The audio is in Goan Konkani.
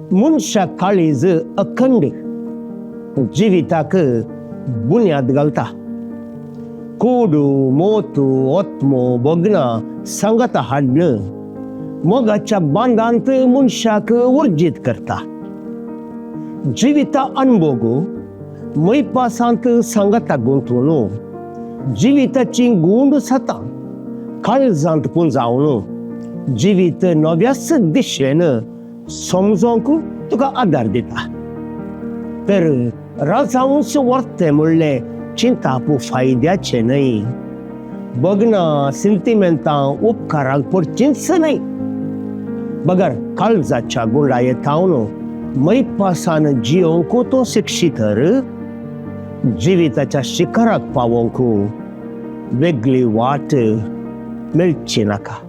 मनशा काळीज अखंड जिविताक बुन्याद घालता. कूड, मोत, ओत्मो, भोगणां सांगाता हाडून मोगाच्या बांदांत मनशाक उर्जीत करता. जिविता अनभोग मैपासांत सांगाता गुंतून जिविताची गूंड सतां काळजांत पुंजावन जिवीत नव्याच दिशेन समजोंक तुका आदार दिता. तर राजांवच व्हरतें म्हणलें चिंताप फायद्याचें न्हय. भगणां सिंतिमेंतां उपकाराक पडचींच न्हय. बगर काळजाच्या गुंडाये थावन मैपासान जियोंक तूं शिक्षी तर जिविताच्या शिखराक पावोंक वेगळी वाट मेळची नाका.